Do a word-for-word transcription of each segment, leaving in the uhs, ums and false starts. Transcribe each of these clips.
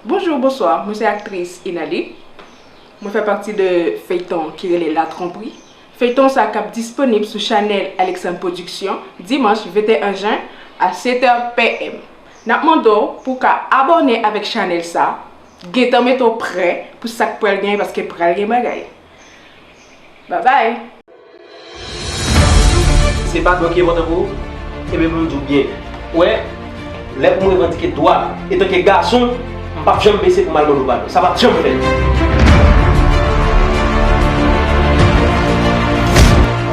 Bonjou, bonswa, mwen se aktris Inali. Mwen fè pati de feyton ki rele La Tromperie. Feyton sa k ap disponib sou chanèl Alexandre Production, dimanch venteyen jen a sèt è p m. N ap mande w pou w ka abòne avèk chanèl sa, gentan mete w prè pou sa k pral genyen, paske pral gen bagay. Babay! Se pa dwa ki enpòtan pou ou? Ebyen, pou m di w byen, ou wè, lè pou m revandike dwa, etanke gason, m p ap janm bese pou m al mande w padon. Sa p ap janm fèt.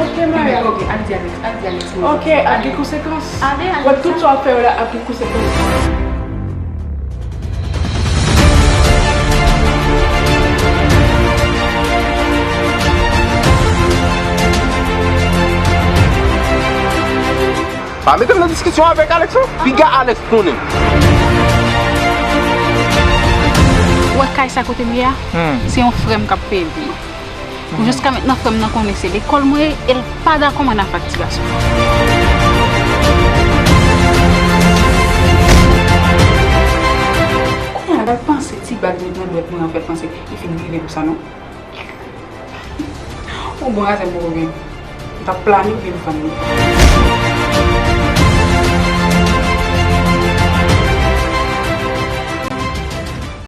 Ok, Maya. Ok, al di Alex, al di Alex. Ok, ap gen konsekans. Ale, ale. Wè, tout sa w ap fè yo la ap gen konsekans. Pa mete m nan diskisyon avèk Alex non. Piga Alex konnen. Ou wè kay sa kote m ye a? Se yon frè m k ap peye l pou mwen. Pou jiska mentnan frè m nan konnen se lekòl mwen ye e l pa dakò mwen nan faktirasyon. Kounye a l al panse ti bag li met nan dwèt mwen an fè l panse li fin rive pou sa non. Yon bon razè m poko gen. M t ap plane pou vin vann li.